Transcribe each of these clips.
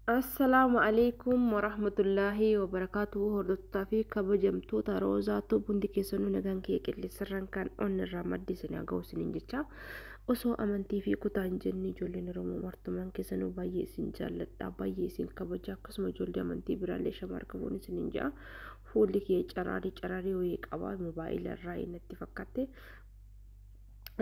Assalaamu alaikum warahmatullaahi wabarakaatuhu. Hordoftoota fi kabajamtoota Roozaatu hundi keessanuu nagaan kee qilleensarraan kan onnirraa maddi isin haa ga'u isiniin jecha. Osoo amantii fi kutaa hin jenne ijoolleen Oromoo martumaan keessanuu baay'ee isin jaalladha, baay'ee isin kabaja. Akkasuma ijoollee amantii biraallee shamarra isiniin jedha. Fuulli kee caraarii caraarii wayii qaba, mobaayila irraa natti fakkaatte.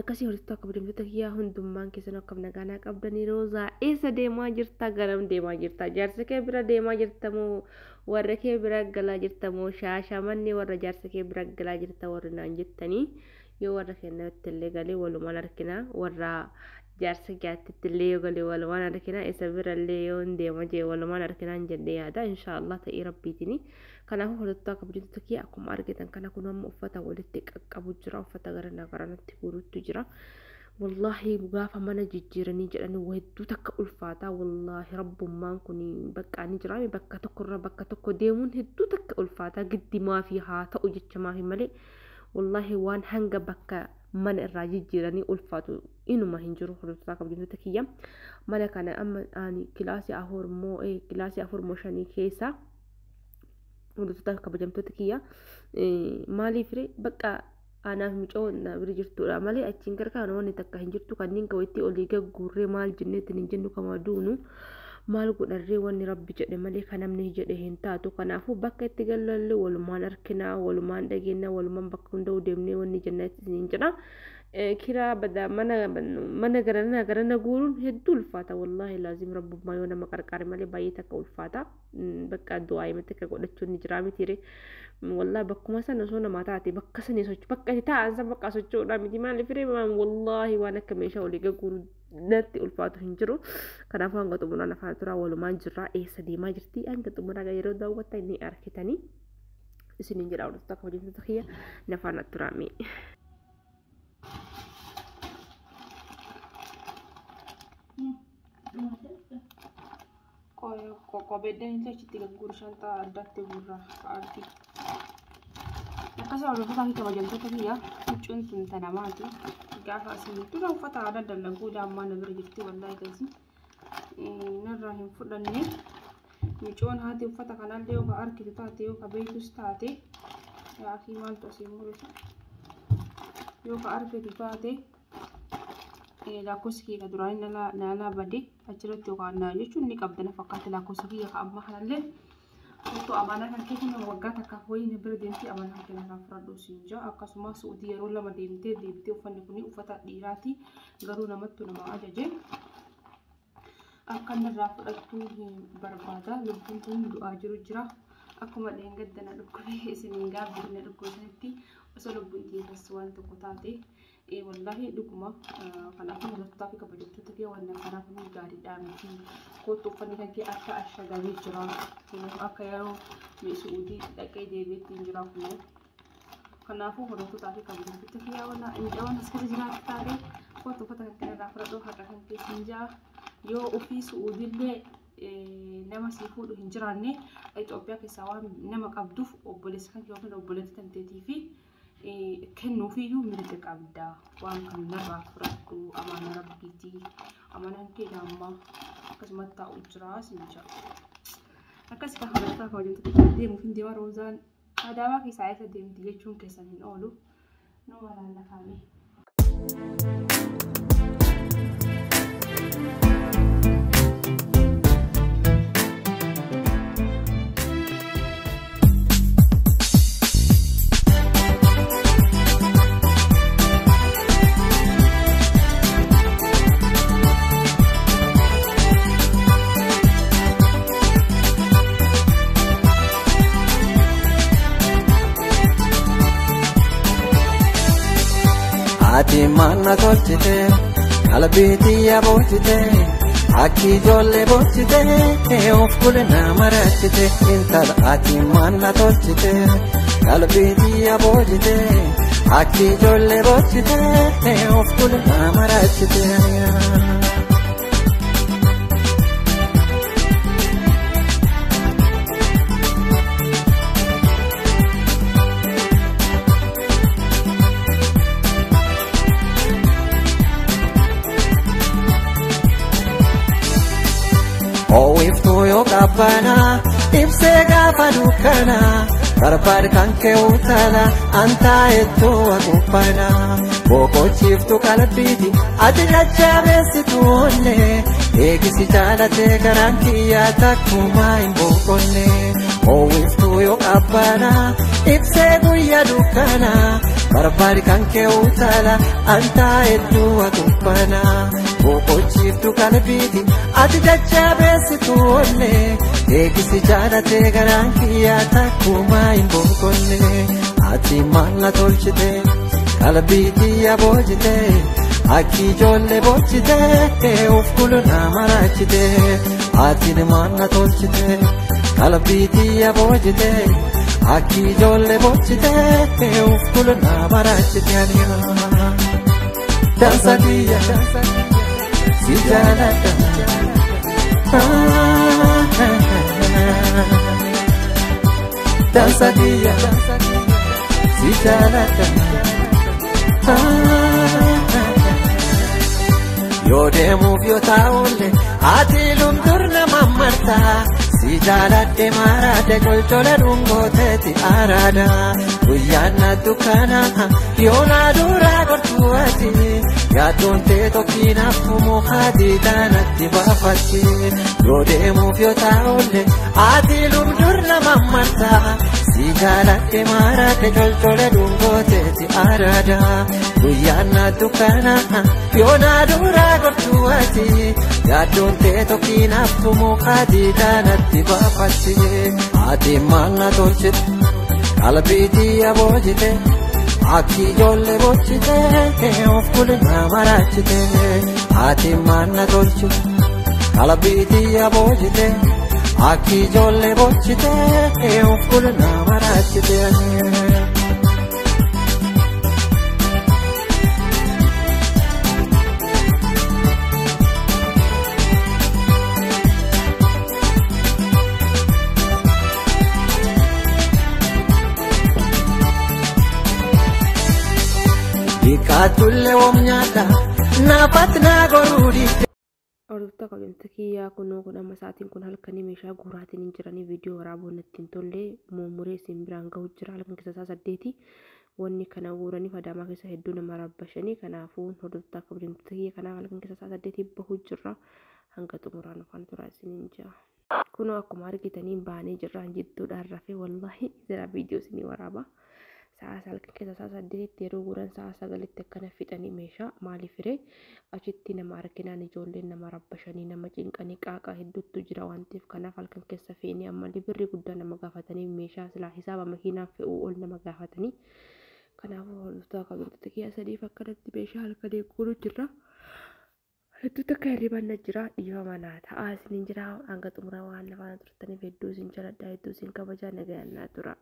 Akkasii hordoftoota kabajamtoota kiyyaa hundummaan keessan akkam nagaanaa qabdanii. Roozaa eessa deemaa jirta? Garam deemaa jirta? Jaarsa kee bira deemaa jirta moo warra kee bira galaa jirta moo Shaashamanni warra jaarsa kee bira galaa jirta warri naan jettanii? Yoo warra keenyatti illee galee walumaan argina, warra jaarsa keetti illee yoo galee walumaan argina, isa bira illee yoo hin deema jee walumaan arginaan jedhee yaada, inshaallah ta'ii rabbiitini. Kanaafuu hordoftoota kabajamtoota kiyya akkuma argitan kana kun amma uffata walitti qaqqabu jira, uffata gara garanatti guuruutu jira. Wallaahi gaafa mana jijjiiranii jedhanii hedduu takka ulfaataa. Wallaahi rabbummaan kun bakka ni jira, bakka tokkorraa bakka tokko deemuun hedduu takka ulfaataa. Giddimaa fi haa ta'u jecha maafi malee wallaahi waan hanga bakka mana irraa jijjiiranii ulfaatu inuma hin jiru. Hordoftoota kabajamtoota kiyya, mana kana amma ani kilaasii afur moo kilaasii afur moo shanii keessa. Hordoftoota kabajamtoota kiyya, maaliif ree bakka anaaf mucoo na bira jirtudha malee achiin gargaara wanni takka hin jirtu. Kanneen kawitti olii gagguurree maal jenneetti hin jennu, kama duunu maal godharree, wanni rabbi jedhe malee kan namni jedhe hin taatu. Kanaafuu bakka itti gallallee walumaan arginaa, walumaan dhageenya, walumaan bakka hunda'uu deemnee wanni jenna isiniin jedha. Kiraa badaa mana mana garana garana guuruun hedduu ulfaata. Wallaahi laazim rabbummaa yoo nama qarqaare malee baay'ee takka ulfaata. Bakka du'aa himatti akka godhachuun ni jira mitiire. Wallaahi bakkuma sana osoo namaa taate bakka sanii sochoo bakka itti taa'an san bakka socho'uudha miti, maaliif ree? Wallaahi waan akka meeshaa olii gagguuru natti ulfaatu hin jiru. Kanaafuu hanga xumuraan afaan turaa, walumaan jirraa. Eessa deemaa jirti? Hanga xumuraa yeroo daawwattan ni argitanii isiniin jedha. Hordoftoota kabajamtoota kiyya, nafaan turaame. Kopheedhaan illee achitti gagguuru, shantaa addatti gurra ka'aatti. Akkasuma hordoftoota fi kabajamtoota kiyya, huccuun tun ta namaati. Gaafa asin dura uffata aadaa dalaguu daammaa na bira jirti, wallaahi kasi narraa hin fudhanne. Micoon haati uffata kanallee yoo ka argitu taate, yoo ka beektus taate, yaakii maaltu asii mul'isa, yoo ka argitu taate lakkoofsi kiyya duraanii nalaa bade achirratti yookaan naa jechuun ni qabda na fakkaate. Lakkoofsa kiyya ka ammaa kanallee otoo amaanaa kan keessa waggaa takkaaf wayii na bira deemtee amaanaa kan irraa fudhadhu siin jaa. Akkasuma Suudii yeroo lama deemtee deebitee uffanni kun uffata dhiiraati, garuu namattu nama ajaje akka inni irraa fudhattu barbaada. Lubbuun tun du'aa jiru jira. Akkuma dheengadda na dhukkubee isiniin gaabbii na dhukkubsanitti osoo lubbuun tiifas waan tokko taate wallaahi dhuguma. Kanaafuu hordoftoota fi kabajamtoota kee, waan kanaaf kun gaariidha miti. Kootu, uffanni kan kee akka ashagamee jira, akka yeroo Suudii dhaqee deebiitti hin jira kunoo. Kanaafuu hordoftoota fi kabajamtoota kee, waan as keessa jiraatu taate kootu, uffata kan kee irraa fudhadhu, haqa kan kee siin jaa. Yoo ofii Suudiillee nama sii fuudhu hin jiraanne, Itoophiyaa keessaa waan nama qabduuf obboleessa kan yookiin obboleettii tanteetii fi kennuufiyyuu mirga qabda. Waan kan narraa fudhadhu, amaana rabbiiti, amaanaan kee daammaa akkasumatti taa'u jira siin jira. Akkas kan hordoftoota kabajamtoota, deemuuf hin deema. Roozaan Adaamaa keessaa eessa deemti jechuun keessan hin oolu. Numa laallakaame. Ati mana tolchite, qalbii tiyya boojite, akki ijoollee boojite, of kule na marachite. Intala ati mana tolchite, qalbii tiyya boojite, akki ijoollee boojite, of kule na marachite. Oowwiftuu yoo qabbanaa ibsee gaafa dukkanaa barbaad kan kee utala antaa hedduu haguugbanaa boqochiiftuu qalbiiti ati jajjabeessitu onne eegisi jaalatee garaan kiyyaa takkumaa hin boqonne oowwiftuu yoo qabbanaa ibsee guyyaa dukkanaa barbaad kan kee utala antaa hedduu haguugbanaa boqochiiftuu qalbiiti ati jajjabeessitu onne eegisi jaalatee garaan kiyyaa takkumaa hin boqonne ati maal na tolchite qalbii tiyya boojite akki ijoollee boojite of kuluna maraachite ati maal na tolchite qalbii tiyya boojite akki ijoollee boojite of kuluna maraachite aniyaa dansa tiyya si jaaladha. Dansa tiyya si jaaladha. Yoo deemuuf yoo taa'ulle ati lumdur nama marta si jaaladhe maraadhe colcola dhungooteeti araada guyyaan na dukkana yoo na duraa gortuu ati yaaddoon tee tokkinaaf mukaati taanatti baafatti yoo deemuuf yoo taa'ulle ati lumdur nama marta si jaaladhe maraadhe colcola dhungooteeti araada guyyaan na dukkana yoo na duraa gortuu ati yaaddoon tee tokkinaaf mukaati taanatti baafatti ati maal na tolchite qalbii tiyya boojite akki ijoollee boojite of kulina maraachite ati maal na tolchite qalbii tiyya boojite akki ijoollee boojite of kulina maraachite. Dhiqaatullee oomnyaadha naafat naa goruu didde. Hordoftoota kabajamtoota kiyyaa kunoo kun amma sa'aatiin kun halkanii meeshaa guuraatiin hin jiranii viidiyoo waraabuun natti hin tolle mummuree isin biraan gahu jira halkan keessa isaa 8 wanni kana guuraniif Adaamaa keessa hedduu nama rabbashanii kanaafuu hordoftoota kabajamtoota kiyya kanaaf halkan keessa isaa 8 bahu jira hanga xumuraan afaan turaa isiniin jira. Kunoo akkuma argitaniin baanee jirraan jidduudhaan rafee wallaahi jira viidiyoo isinii waraaba. Sa'a halkan keessa sa'a 8tti yeroo guuran sa'a 9tti akkana fixanii meeshaa maaliif hiree achitti nama arginaan ijoolleen nama rabbashanii nama cinqanii qaaqa hedduutu jira waan ta'eef kanaaf halkan keessa fe'anii ammallee birrii guddaa nama gaafatanii meeshaa silaa hisaaba makiinaan fe'uu ol nama gaafatanii kanaafuu hordoftoota kabajamtoota kiyya sadiif akkanatti meeshaa halkanii guuruu jirra. Hedduu takka hirribanna jira dhiifama naa ta'aa isiniin jira hanga xumuraa waan lafaana turtaniif hedduu isin jaladha hedduu isin kabajaa nagayaan naa tura.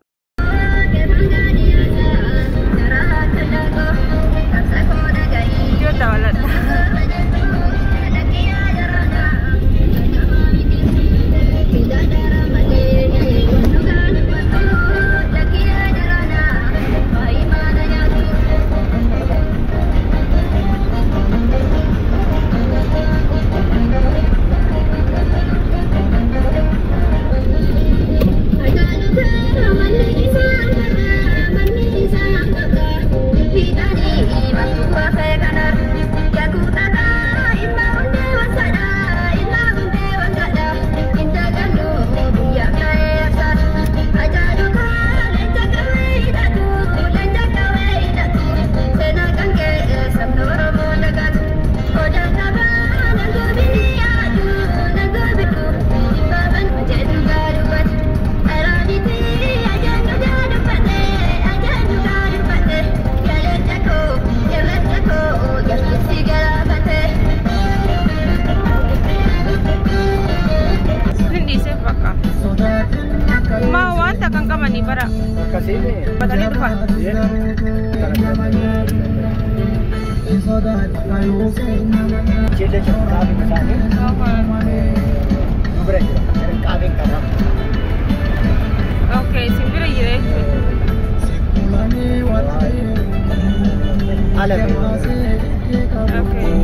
Okay, simbira jira jechuudha. Okay.